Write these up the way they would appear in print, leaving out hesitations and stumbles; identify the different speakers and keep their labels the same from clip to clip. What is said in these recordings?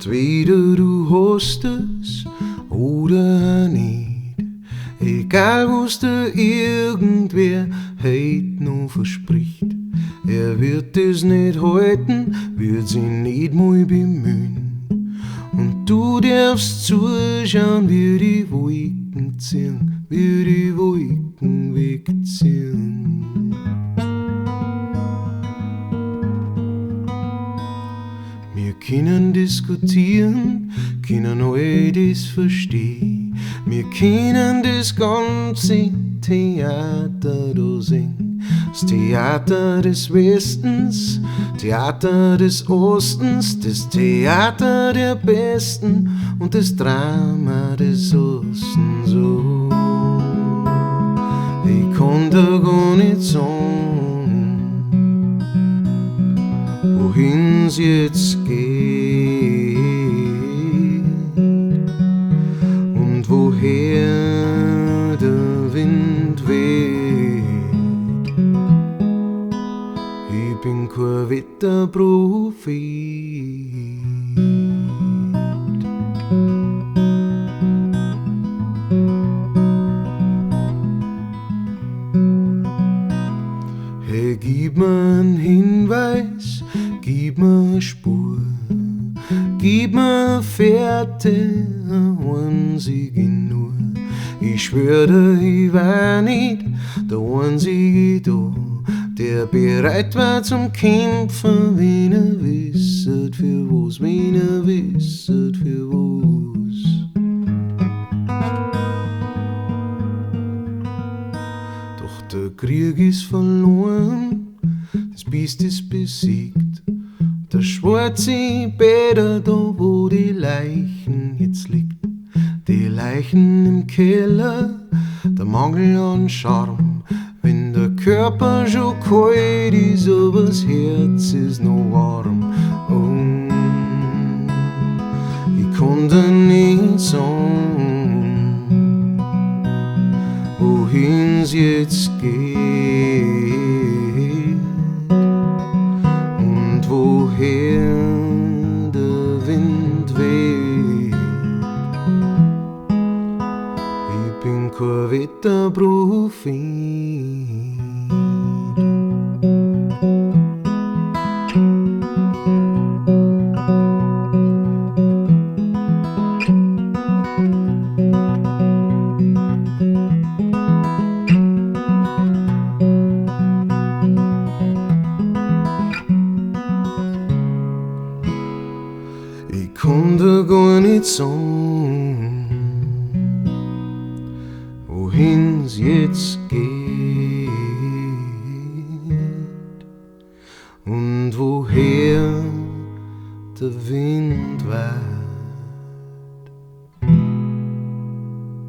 Speaker 1: Entweder du hast es oder nicht. Egal was dir irgendwer heut noch verspricht. Er wird es nicht halten, wird sich nicht mal bemühen. Und du darfst zuschauen, wie die Wolken ziehen, wie die Wolken wegziehen. Wir können diskutieren, können all das verstehen. Wir können das ganze Theater da sehen. Das Theater des Westens, Theater des Ostens, das Theater der Besten und das Drama des Ostens. Oh, ich kann da gar nicht sagen, wohin's jetzt geht und woher der Wind weht. Ich bin kein Wetterprophet. Hey, gib mir einen Hinweis, gib mir eine Spur, gib mir eine Fährte, eine einzige nur. Ich schwör dir, ich war nicht der Einzige da, der bereit war zum Kämpfen, wenn er wisset für was, wenn er wisset für was. Doch der Krieg ist verloren, das Biest ist besiegt. Der schwarze Bäder da, wo die Leichen jetzt liegt. Die Leichen im Keller, der Mangel an Charme. Wenn der Körper schon kalt ist, aber das Herz ist noch warm. Oh, ich kann dir nicht sagen, wohin's jetzt geht und woher der Wind weht. Ich bin kein Wetterprophet. Ich kann dir gar nicht sagen, wohin's jetzt geht und woher der Wind weht.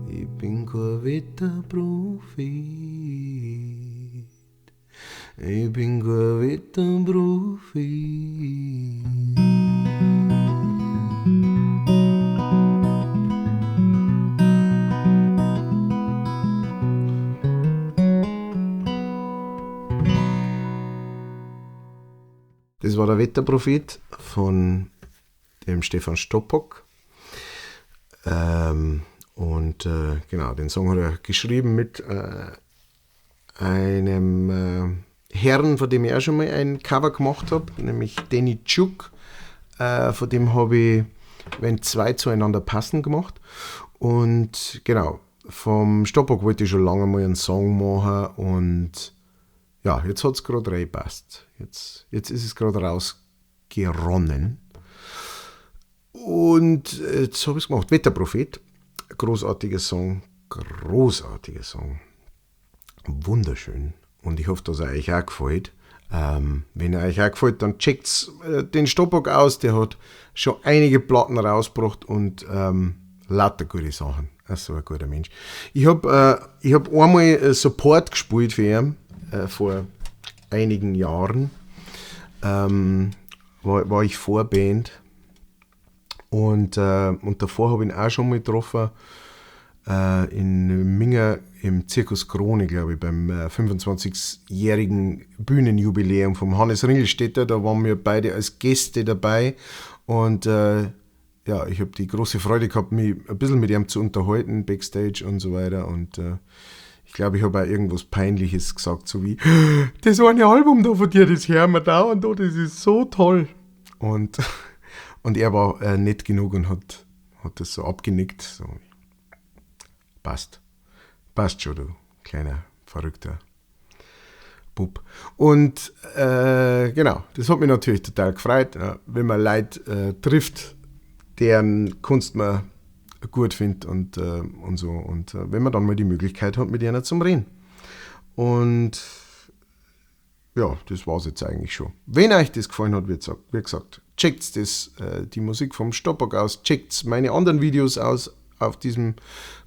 Speaker 1: Ich bin kein Wetterprophet. Ich bin kein Wetterprophet.
Speaker 2: Das war der Wetterprophet von dem Stefan Stoppok. Den Song hat er geschrieben mit einem Herrn, von dem ich auch schon mal ein Cover gemacht hab, nämlich Danny Chuk. Von dem hab ich Wenn zwei zueinander passen gemacht. Vom Stoppok wollte ich schon lange mal einen Song machen und jetzt hat's grad reingepasst. Jetzt ist es grad rausgeronnen. Und jetzt hab ich's gemacht. Wetterprophet. Großartiger Song. Großartiger Song. Wunderschön. Und ich hoffe, dass er euch auch gefällt. Wenn er euch auch gefällt, dann checkt's den Stoppok aus. Der hat schon einige Platten rausgebracht und lauter gute Sachen. Er ist so ein guter Mensch. Ich hab einmal Support gespielt für ihn vor einigen Jahren. War ich Vorband. Und davor hab ich ihn auch schon mal getroffen in Minga im Zirkus Krone, glaub ich, beim 25-jährigen Bühnenjubiläum vom Hannes Ringelstetter. Da waren wir beide als Gäste dabei und ja, ich habe die große Freude gehabt, mich ein bisschen mit ihm zu unterhalten, Backstage und so weiter. Und ich glaube, ich habe auch irgendwas Peinliches gesagt, so wie, das eine Album da von dir, das hören wir dauernd da, das ist so toll. Und er war nett genug und hat das so abgenickt. So, passt. Passt schon, du kleiner, verrückter Bub. Und genau, das hat mich natürlich total gefreut, wenn man Leute trifft, deren Kunst man gut findet und so. Und wenn man dann mal die Möglichkeit hat, mit ihnen zum Reden. Und ja, das war's jetzt eigentlich schon. Wenn euch das gefallen hat, wie gesagt, checkt die Musik vom Stoppock aus, checkt meine anderen Videos aus auf diesem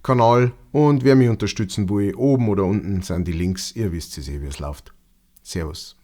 Speaker 2: Kanal und wer mich unterstützen will, oben oder unten sind die Links. Ihr wisst es eh, wie es läuft. Servus.